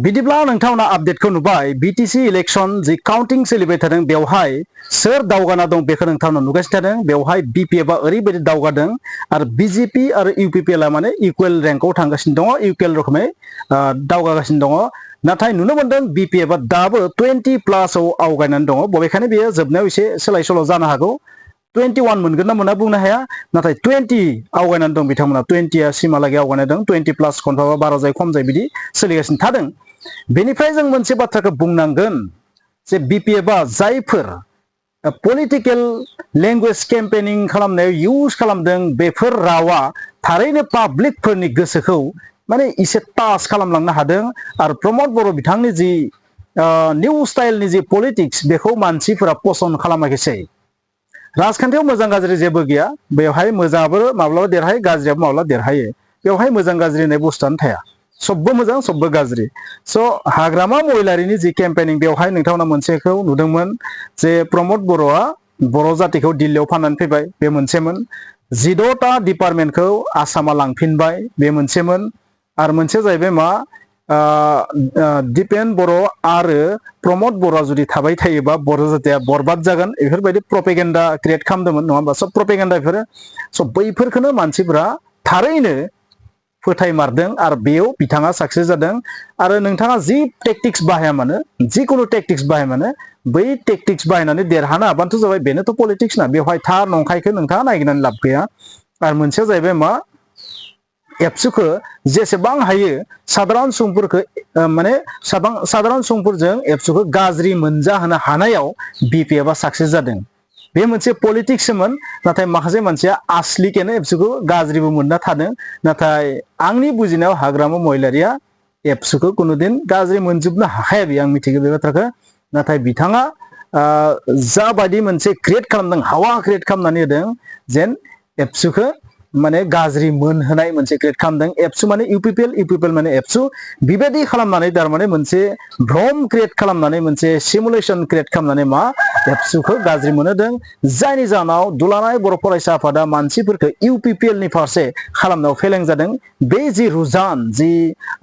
बिदिब्ला नोंथांमोना अपडेटखौ नुबाय BTC इलेक्शन जि काउंटिं सोलिबाय थादों बेवहाय सोर दावगाना दं बेखौ नोंथांमोना नुगासिनो थादों। बेवहाय BPF आ ओरैबायदि दावगादों आरो BJP आरो UPPL आ माने इकुवेल रेंकआव थांगासिनो दङ, इकुवेल रोखोमै दावगागासिनो दङ। नाथाय नुनो मोनदों BPF आ दाबो 20+ आव आवगायनानै दङ। बबेखानि बेयो जोबनायाव एसे सोलाय सोल' जानो हागौ। 21 मोनगोन ना मोना बुंनो हाया, नाथाय 20 आवगायनानै दं बिथांमोना। 20 आ सिमहालागै आवगायनानै दं। 20+ खनफाबा बारा जायो खम जायो बिदि सोलिगासिनो थादों। बेनिफ्राय जों मोनसे बाथ्राखौ बुंनांगोन जे BPF आ जायफोर पलिटिकेल लेंगुवेज केम्पेनिं खालामनायाव इउज खालामदों बेफोर रावा थारैनो पाब्लिकफोरनि गोसोखौ माने एसे टाच खालामलांनो हादों। आरो प्रमद बर' बिथांनि जि निउ स्टाइलनि जि पलिटिक्स बेखौ मानसिफोरा पसन्द खालामाखैसै। राजखान्थियाव मोजां गाज्रि जेबो गैया, बेवहाय मोजाङाबो माब्लाबा देरहायो, गाज्रियाबो माब्लाबा देरहायो। बेवहाय मोजां गाज्रि होननाय बुस्थुआनो थाया, सबबो मोजां सबबो गाज्रि। स' हाग्रामा महिलारिनि जि केम्पेनिं बेवहाय नोंथांमोना मोनसेखौ नुदोंमोन जे प्रमद बर'आ बर' जातिखौ दिल्लीयाव फाननानै फैबाय, बे मोनसेमोन। 16टा डिपार्टमेन्टखौ आसामा लांफिनबाय, बे मोनसेमोन। आरो मोनसेया जाहैबाय मा दिपेन बर' आरो प्रमद बर'आ जुदि थाबाय थायोबा बर' जातिया बरबाद जागोन, बेफोरबायदि प्रपेगेन्डा क्रिएट खालामदोंमोन नङा होमबा। सब प्रपेगेन्डा बेफोरो। स' बैफोरखौनो मानसिफोरा थारैनो फोथायमारदों आरो बेयाव बिथाङा साक्सेस जादों। आरो नोंथाङा जि टेक्टिक्स बाहाया मानो, जिखुनु टेक्टिक्स बाहाया मानो, बै टेक्टिक्स बाहायनानै देरहानो हाबानोथ' जाबाय, बेनोथ' पलिटिक्स ना। बेवहाय थार नंखायखौ नोंथाङा नायगिरनानै लाब गैया। आरो मोनसेया जाहैबाय मा एबसुखौ जेसेबां हायो साधारन सुबुंफोरखौ माने साधारन सुबुंफोरजों एबसुखौ गाज्रि मोनजाहोनो हानायाव BPF आ साक्सेस जादों। बे मोनसे पलिटिक्समोन, नाथाय माखासे मानसिया आसलिकेनो एबसुखौ गाज्रिबो मोनना थादों। नाथाय आंनि बुजिनायाव हाग्रामा महिलारिया एबसुखौ कुनुदिन गाज्रि मोनजोबनो हाखाया, बेयो आं मिथिगौ बे बाथ्राखौ। नाथाय बिथाङा जाबायदि मोनसे क्रिएट खालामदों, हावा क्रिएट खालामनानै होदों जेन एबसुखौ माने गाज्रि मोनहोनाय मोनसे क्रिएट खालामदों। एबसु माने UPPL, UPPL माने एबसु। बेबायदि खालामनानै थारमाने मोनसे भ्रम क्रिएट खालामनानै, मोनसे सिमुलेसन क्रिएट खालामनानै मा एबसुखौ गाज्रि मोनहोदों। जायनि जाहोनाव दुलाराय बर' फरायसा आफादा मानसिफोरखौ UPPL नि फारसे खालामनायाव फेलें जादों। बे जि रुझान जि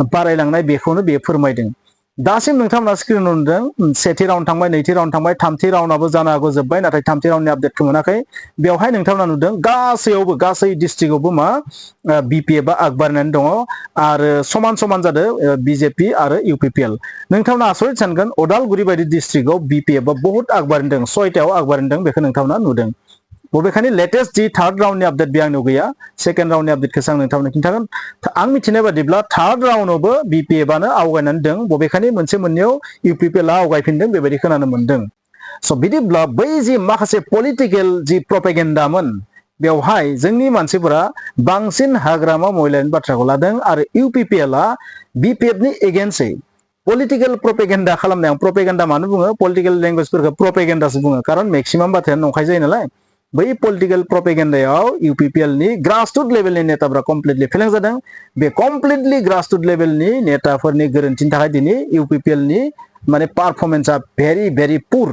बारायलांनाय बेखौनो बेयो फोरमायदों। दासिम नोंथांमोना स्क्रिनाव नुदों सेथि राउन्ड थांबाय, नैथि राउन्ड थांबाय, थामथि राउन्डआबो जानो हागौ जोब्बाय, नाथाय थामथि राउन्डनि आपडेटखौ मोनाखै। बेवहाय नोंथांमोना नुदों गासैयावबो, गासै डिस्ट्रिक्टआवबो मा BPF आ आगबारिनानै दङ आरो समान समान जादों BJP आरो UPPL। नोंथांमोना आसरित सानगोन अदालगुरि बायदि डिस्ट्रिक्टआव BPF आ बहुत आगबारिदों, 6टायाव आगबारिदों, बेखौ नोंथांमोना नुदों। बबेखानि लेटेस्ट जि थार्ड राउन्डनि आपडेट बे आंनाव गैया। सेकेन्ड राउन्डनि आपडेटखौसो आं नोंथांमोननो खिन्थागोन। आं मिथिनाय बादिब्ला थार्ड राउन्डआवबो BPF आनो आवगायनानै दं, बबेखानि मोनसे मोननैयाव UPPL आ आवगायफिनदों बेबायदि खोनानो मोनदों। स' बिदिब्ला बै जि माखासे पलिटिकेल जि प्रपेगेन्डामोन बेवहाय जोंनि मानसिफोरा बांसिन हाग्रामा महिलारिनि बाथ्राखौ लादों आरो UPPL आ BPF नि एगेन्स्टै पलिटिकेल प्रपेगेन्डा खालामनायाव, प्रपेगेन्डा मानो बुङो, पलिटिकेल लेंगुवेजफोरखौ प्रपेगेन्डासो बुङो, खारन मेक्सिमाम बाथ्रायानो नंखाय जायो नालाय। बै पलिटिकेल प्रपेगेन्डायाव UPPL नि ग्रासरुट लेभेलनि नेताफ्रा कमप्लिटलि फेलें जादों। बे कमप्लिटलि ग्रासरुट लेभेलनि नेताफोरनि गोरोन्थिनि थाखाय दिनै UPPL नि माने पारफरमेन्सआ भेरि भेरि पुर।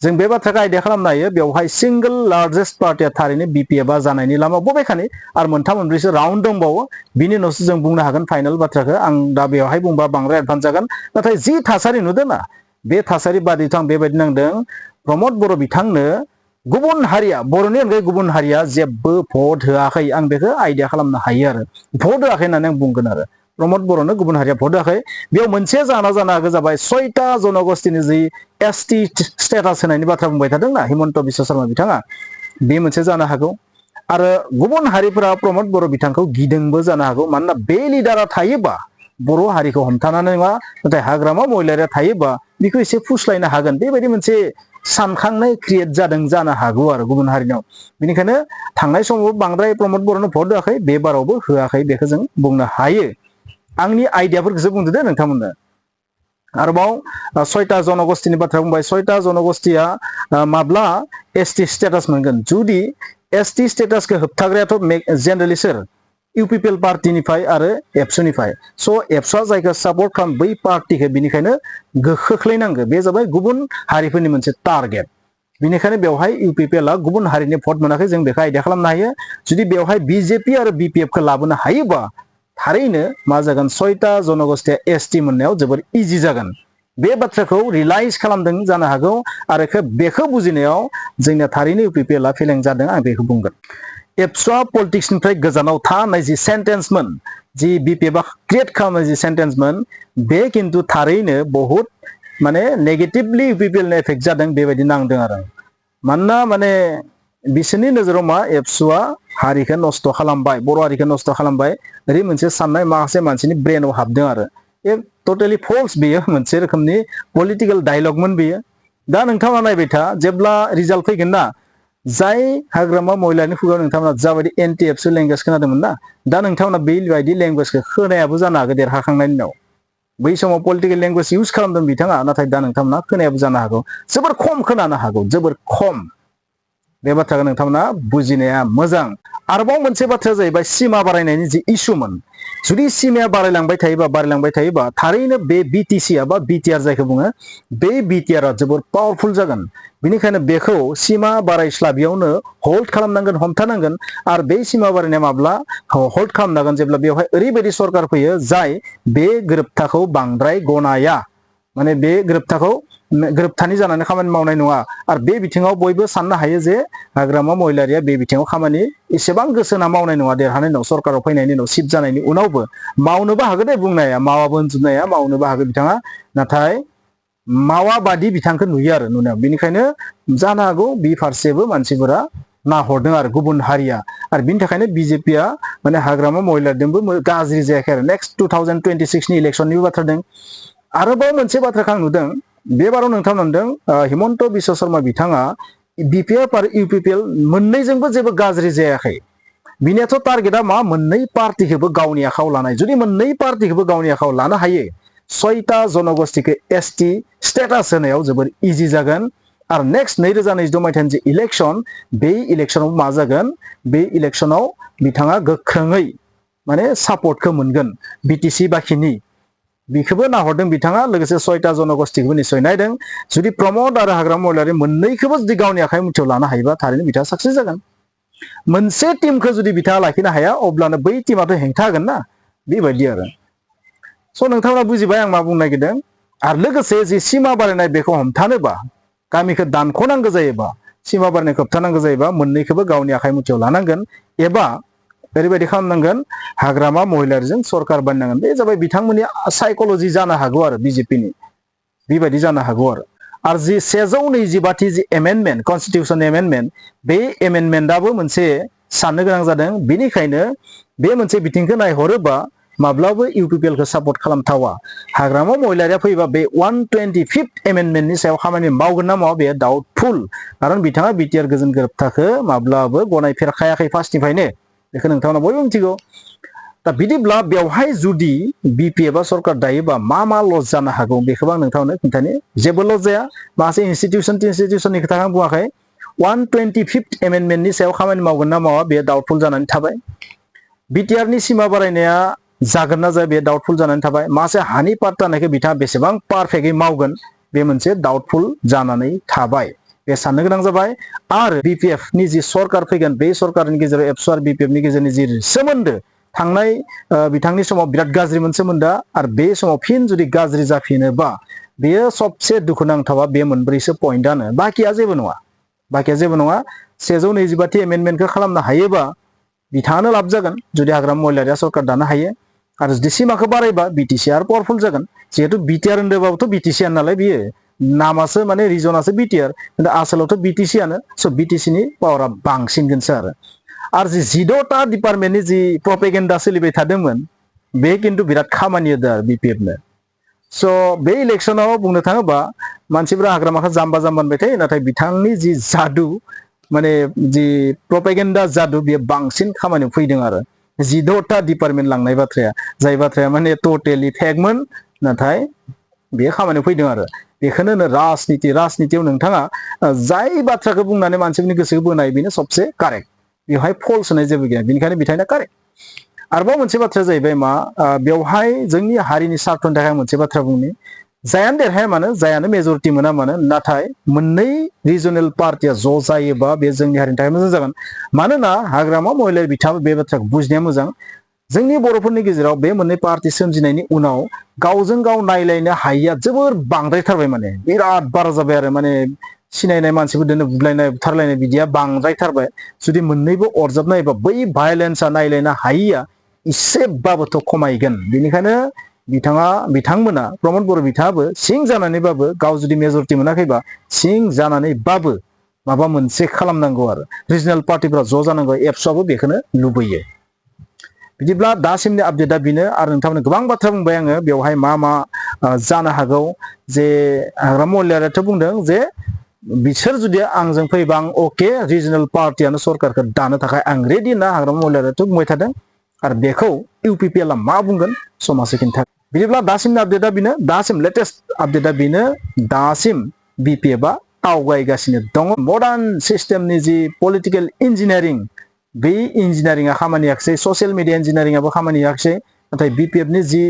जों बे बाथ्राखौ आइडिया खालामनो हायो। बेवहाय सिंगल लार्जेस्ट पार्टिया थारैनो BPF आ जानायनि लामा, बबेखानि आरो मोनथाम मोनब्रैसो राउन्ड दंबावो, बिनि उनावसो जों बुंनो हागोन फाइनाल बाथ्राखौ। आं दा बेवहाय बुंबा बांद्राय एडभान्स जागोन। नाथाय जि थासारि नुदों ना, बे थासारि बादिथ' आं बेबायदि नांदों प्रमद बर' बिथांनो गुबुन हारिया, बर'नि अनगायै गुबुन हारिया जेबो भट होआखै, आं बेखौ आइडिया खालामनो हायो आरो। भट होआखै होननानै आं बुंगोन आरो प्रमद बर'नो गुबुन हारिया भट होआखै। बेयाव मोनसे जाहोना जानो हागौ जाबाय 6टा जनगोष्ठीनि जि ST स्टेटास होनायनि बाथ्रा बुंबाय थादोंना हिमन्त बिश्व शर्मा बिथाङा, बे मोनसे जानो हागौ। आरो गुबुन हारिफोरा प्रमद बर' बिथांखौ गिदोंबो जानो हागौ, मानोना बे लिडारा थायोबा बर' हारिखौ हमथानानै नङा, नाथाय हाग्रामा महिलारिया थायोबा बेखौ एसे फुस्लायनो हागोन, बेबायदि मोनसे सानखांनाय क्रिएट जादों जानो हागौ आरो गुबुन हारिनाव। बेनिखायनो थांनाय समाव बांद्राय प्रमद बर'नो भट होआखै, बे बारावबो होआखै, बेखौ जों बुंनो हायो। आंनि आइडियाफोरखौसो बुंदो दे नोंथांमोननो। आरोबाव 6टा जनगोष्ठीनि बाथ्रा बुंबाय। 6टा जनगोष्ठीया माब्ला ST स्टेटास मोनगोन? जुदि ST स्टेटासखौ होबथाग्रायाथ' जेनेरेलि सोर? UPPL पार्टिनिफ्राय आरो एबसुनिफ्राय। स' एबसुआ जायखौ सापर्ट खालाम बै पार्टिखौ बिनिखायनो खोख्लैनांगौ, बे जाबाय गुबुन हारिफोरनि मोनसे टारगेट। बिनिखायनो बेवहाय UPPL आ गुबुन हारिनि भट मोनाखै, जों बेखौ आइडिया खालामनो हायो। जुदि बेवहाय BJP आरो BPF खौ लाबोनो हायोबा थारैनो मा जागोन 6टा जनगोष्ठिया एसटी मोननायाव जोबोर इजि जागोन बे बाथ्राखौ रियलाइज खालामदों जानो हागौ आरो बेखौ बुजिनायाव जोंना थारैनो यूपीपीएल आ फेलें जादों आं बेखौ बुंगोन एबसुआ पलिटिक्सनिफ्राय गोजानाव था होननाय जि सेन्टेन्समोन जि बीपीएफ आ क्रिएट खालामनाय जि सेन्टेन्समोन बे किन्तु थारैनो बहुत माने नेगेटिभलि यूपीपीएल नि एफेक्ट जादों बेबायदि नांदों आरो मानोना माने बिसोरनि नोजोराव मा एबसुआ हारिखौ नस्थ' खालामबाय बर' हारिखौ नस्थ' खालामबाय ओरै मोनसे साननाय माखासे मानसिनि ब्रेनाव हाबदों आरो बे टटेलि फल्स बेयो मोनसे रोखोमनि पलिटिकल डायलगमोन बेयो दा नोंथाङा नायबाय था जेब्ला रिजाल्ट फैगोन ना जाय हाग्रामा महिलानि खुगायाव नोंथांमोना जाबायदि एन्टि एबसु लेंगुवेज खोनादोंमोन ना दा नोंथांमोना बेबायदि लेंगुवेजखौ खोनायाबो जानो हागौ देरहाखांनायनि उनाव बै समाव पलिटिकल लेंगुवेज इउज खालामदों बिथाङा नाथाय दा नोंथांमोना खोनायाबो जानो हागौ जोबोर खम खोनानो हागौ जोबोर खम बे बाथ्राखौ नोंथांमोना बुजिनाया मोजां आरोबाव मोनसे बाथ्राया जाहैबाय सिमा बारायनायनि जि इस्युमोन जुदि सिमाया बारायलांबाय थायोबा थारैनो बे बिटिसि बा बिटिआर जायखौ बुङो बे बिटिआर आ जोबोर पावारफुल जागोन बेनिखायनो बेखौ सिमा बारायस्लाबियावनो होल्ड खालामनांगोन हमथानांगोन आरो बे सिमा बारायनाया माब्ला होल्ड खालामनांगोन जेब्ला बेवहाय ओरैबायदि सरकार फैयो जाय बे गोरोबथाखौ बांद्राय गनाया माने बे गोरोबथानि जानानै खामानि मावनाय नङा आरो बे बिथिङाव बयबो साननो हायो जे हाग्रामा महिलारिया बे बिथिङाव खामानि एसेबां गोसो होना मावनाय नङा देरहानायनि उनाव सरकाराव फैनायनि उनाव सिट जानायनि उनावबो मावनोबो हागौ दे बुंनाया मावाबो होनजोबनाया मावनोबो हागौ बिथाङा नाथाय मावा बादि बिथांखौ नुयो आरो नुनायाव बेनिखायनो जानो हागौ बि फारसेबो मानसिफोरा नाहरदों आरो गुबुन हारिया आरो बिनि थाखायनो बिजेपिआ माने हाग्रामा महिलारजोंबो गाज्रि जायाखै आरो नेक्स्ट 2026 नि इलेक्सननिबो बाथ्रा दं आरोबाव मोनसे बाथ्राखौ आं नुदों बे बाराव नोंथां नुदों हिमन्त बिश्व शर्मा बिथाङा बीपीएफ आरो यूपीपीएल मोननैजोंबो जेबो गाज्रि जायाखै बिनियाथ' टारगेटआ मा मोननै पार्टिखौबो गावनि आखायाव लानाय जुदि मोननै पार्टिखौबो गावनि आखायाव लानो हायो 6टा जनगोष्ठीखौ एसटी स्टेटास होनायाव जोबोर इजि जागोन आरो नेक्स्ट 2022 मायथाइनि जे इलेक्शन बे इलेक्शनाव मा जागोन बे इलेक्शनाव बिथाङा गोख्रोङै माने सापर्टखौ मोनगोन बिटिसि बाखिनि बिखौबो नाहरदों बिथाङा लोगोसे 6टा जनगोष्ठीखौबो निश्चय नायदों जुदि प्रमद आरो हाग्रामा महिलारि मोननैखौबो जुदि गावनि आखाइ मुथियाव लानो हायोबा थारैनो बिथाङा साक्सेस जागोन मोनसे टीमखौ जुदि बिथाङा लाखिनो हाया अब्लानो बै टीमाथ' हेंथा होगोन ना बेबायदि आरो स' नोंथाङा बुजिबाय आं मा बुंनो नागिरदों आरो लोगोसे जि सिमा बारायनाय बेखौ हमथानोबा गामिखौ दानख'नांगौ जायोबा सिमा बारायनायखौ होबथानांगौ जायोबा मोननैखौबो गावनि आखाइ मुथियाव लानांगोन एबा ओरैबायदि खालामनांगोन हाग्रामा महिलारिजों सरकार बानायनांगोन बे जाबाय बिथांमोननि साइकोलॉजी जानो हागौ आरो बीजेपीनि बेबायदि जानो हागौ आरो जि 125 जि एमेन्डमेन्ट कन्स्टिटिउसन एमेन्डमेन्ट बे एमेन्डमेन्टआबो मोनसे साननो गोनां जादों बेनिखायनो बे मोनसे बिथिंखौ नायहरोबा माब्लाबो यूपीपीएलखौ सापर्ट खालामथावा हाग्रामा महिलारिया फैबा बे 125th एमेन्डमेन्टनि सायाव खामानि मावगोन ना मावा बे डाउटफुल खारन बिथाङा बिटिआर गोजोन गोरोबथाखौ माब्लाबो गनायफेरखायाखै फार्स्टनिफ्रायनो बेखौ नोंथांमोना बयबो मिथिगौ दा बिदिब्ला बेवहाय जुदि बीपीएफ आ सरकार दायोबा मा लस जानो हागौ बेखौबो आं नोंथांनो खिन्थानि जेबो लस जाया माखासे इनस्टिट्यूशननि खोथा आं बुङाखै 125th एमेन्डमेन्टनि सायाव खामानि मावगोन ना मावा बे डाउटफुल जानानै थाबाय बिटिआरनि सिमा बारायनाया जागोन ना जाया बे डाउटफुल जानानै थाबाय माखासे हानि पार्ट जानायखौ बिथाङा बेसेबां पारफेक्टयै मावगोन बे मोनसे डाउटफुल जानानै थाबाय बे साननो गोनां जाबाय आरो बीपीएफ नि जि सरकार फैगोन बे सरकारनि गेजेराव एबसु आरो बीपीएफ नि गेजेरनि जि सोमोन्दो थांनाय बिथांनि समाव बिराद गाज्रिमोन सोमोन्दोआ आरो बे समाव फिन जुदि गाज्रि जाफिनोबा बेयो सबसे दुखुनांथावा बे मोनब्रैसो पइन्टआनो बाखिया जेबो नङा 125 एमेन्डमेन्टखौ खालामनो हायोबा बिथाङानो लाब जागोन जुदि हाग्रामा महिलारिया सरकार दानो हायो आरो जुदि सिमाखौ बारायबा बिटिसि आरो पावारफुल जागोन जिहेतु बिटिआर होनदोंबाबोथ' बिटिसिआनो नालाय बियो नामासो माने रिजनासो बिटिआर किन्तु आसलावथ' बिटिसिआनो स' बिटिसिनि पावारा बांसिनगोनसो आरो जि 16टा डिपार्टमेन्टनि जि प्रपेगेन्डा सोलिबाय थादोंमोन बे किन्तु बिराद खामानि होदों आरो बीपीएफनो स' बे इलेक्सनाव बुंनो थाङोबा मानसिफ्रा हाग्रामाखौ जाम्बा होनबाय थायो नाथाय बिथांनि जि जादु माने जि प्रपेगेन्डा जादु बेयो बांसिन खामानियाव फैदों आरो 16टा डिपार्टमेन्ट लांनाय बाथ्राया जाय बाथ्राया माने टटेलि फेकमोन नाथाय बे खामानियाव फैदों आरो बेखौनो होनो राजनितियाव नोंथाङा जाय बाथ्राखौ बुंनानै मानसिफोरनि गोसोखौ बोनाय बेनो सबसे कारेक्ट बेवहाय फल्स होनाय जेबो गैया बेनिखायनो बिथांना कारेक्ट आरोबाव मोनसे बाथ्राया जाहैबाय मा बेवहाय जोंनि हारिनि स्वार्थनि थाखाय मोनसे बाथ्रा बुंनि जायानो देरहाया मानो जायानो मेजरिटि मोना मानो नाथाय मोननै रिजनेल पार्टिया ज' जायोबा बे जोंनि हारिनि थाखाय मोजां जागोन मानोना हाग्रामा महिलारि बिथाङाबो बे बाथ्राखौ बुजिनाया मोजां जोंनि बर'फोरनि गेजेराव बे मोननै पार्टी सोमजिनायनि उनाव गावजों गाव नायलायनो हायिया जोबोर बांद्रायथारबाय माने बिराद बारा जाबाय आरो माने सिनायनाय मानसिफोरजोंनो बुलायनाय बुथारलायनाय बिदिया बांद्रायथारबाय जुदि मोननैबो अरजाबनायबा बै भायलेन्सआ नायलायनो हायिया इसेबाबोथ' खमायगोन बेनिखायनो बिथांमोना प्रमद बर' बिथाङाबो सिं जानानैबाबो गाव जुदि मेजरिटि मोनाखैबा सिं जानानैबाबो माबा मोनसे खालामनांगौ आरो रिजनेल पार्टीफोरा ज' जानांगौ एबसुआबो बेखौनो लुबैयो बिदिब्ला दासिमनि आपडेटआ बेनो आरो नोंथांमोननो गोबां बाथ्रा बुंबाय आङो बेवहाय मा मा जानो हागौ जे हाग्रामा महिलारियाथ' बुंदों जे बिसोर जुदि आंजों फैबा आं अके रिजनेल पार्टीयानो सरकारखौ दानो थाखाय आं रेडि होनना हाग्रामा महिलारियाथ' बुंबाय थादों आरो बेखौ UPPL आ मा बुंगोन समाजो खिन्था बिदिब्ला दासिमनि आपडेटआ बेनो दासिम लेटेस्ट आपडेटआ बेनो दासिम BPF आ आवगायगासिनो दङ मडार्न सिस्टेमनि जि पलिटिकेल इन्जिनियारिं बे इन्जिनियारिंआ खामानि होआखिसै ससियेल मिडिया इन्जिनियारिंआबो खामानि होआखिसै नाथाय BPF नि जि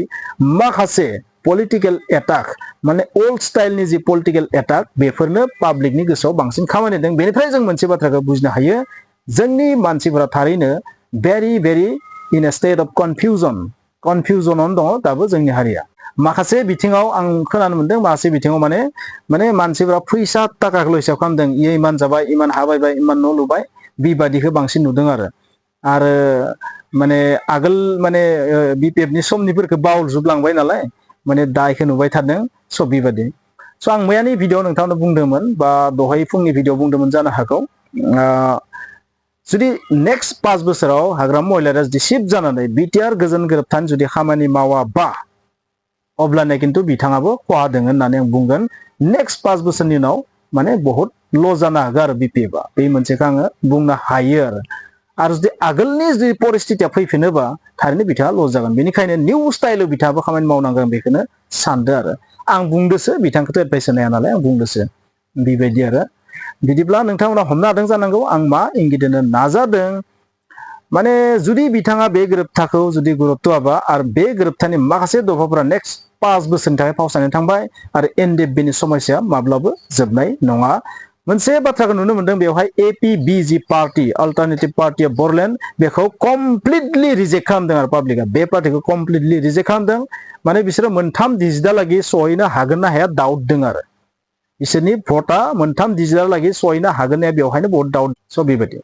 माखासे पलिटिकेल एटाक माने ओल्ड स्टाइलनि जि पलिटिकेल एटाक बेफोरनो पाब्लिकनि गोसोआव बांसिन खामानि होदों बेनिफ्राय जों मोनसे बाथ्राखौ बुजिनो हायो जोंनि मानसिफोरा थारैनो very in a state of कनफिउजनावनो दङ दाबो जोंनि हारिया माखासे बिथिङाव आं खोनानो मोनदों माखासे बिथिङाव माने मानसिफोरा फैसा थाखाखौल' हिसाब खालामदों इमान जाबाय इमान हा बायबाय इमान न' लुबाय बेबादिखौ बांसिन नुदों आरो माने आगोल माने BPF नि समनिफोरखौ बावजोबलांबाय नालाय माने दा इखौ नुबाय थादों स' बेबादि स' आं मैयानि भिडिअ नोंथांनो बुंदोंमोन बा दहाय फुंनि भिडिअ बुंदोंमोन जानो हागौ जुदि नेक्स्ट 5 बोसोराव हाग्रामा महिलारिया जुदि शिफ्ट जानानै बिटिआर गोजोन गोरोबथानि जुदि खामानि मावाबा अब्लानो खिन्थु बिथाङाबो खहा दङ होननानै आं बुंगोन नेक्स्ट 5 बोसोरनि उनाव माने बहुत लस जानो हागौ आरो BPF आ बे मोनसेखौ आङो बुंनो हायो आरो जुदि आगोलनि जुदि परिस्थितिया फैफिनोबा थारैनो बिथाङा लस जागोन बेनिखायनो निउ स्टाइलाव बिथाङाबो खामानि मावनांगोन बेखौनो सानदो आरो आं बुंदोसो बिथांखौथ' एडभाइस होनो हाया नालाय आं बुंदोसो बेबायदि आरो बिदिब्ला नोंथांमोना हमनो हादों जानांगौ आं मा इंगित होनो नाजादों माने जुदि बिथाङा बे गोरोबथाखौ जुदि गुरुत्व होआबा आरो बे गोरोबथानि माखासे दफाफोरा नेक्स्ट 5 बोसोरनि थाखाय फावसायनानै थांबाय आरो NDFB समस्या माब्लाबो जोबनाय नङा मोनसे बाथ्राखौ नुनो मोनदों बेवहाय APBG party alternative party of Boroland बेखौ कमप्लिटलि रिजेक्ट खालामदों आरो पाब्लिकआ बे पार्टीखौ कमप्लिटलि रिजेक्ट खालामदों माने बिसोरो मोनथाम डिजिटहालागै सहैनो हागोन ना हाया डाउट दं आरो बिसोरनि भटआ मोनथाम डिजिटहालागै सहैनो हागोन ना बेवहायनो बहुत डाउट स' बेबायदि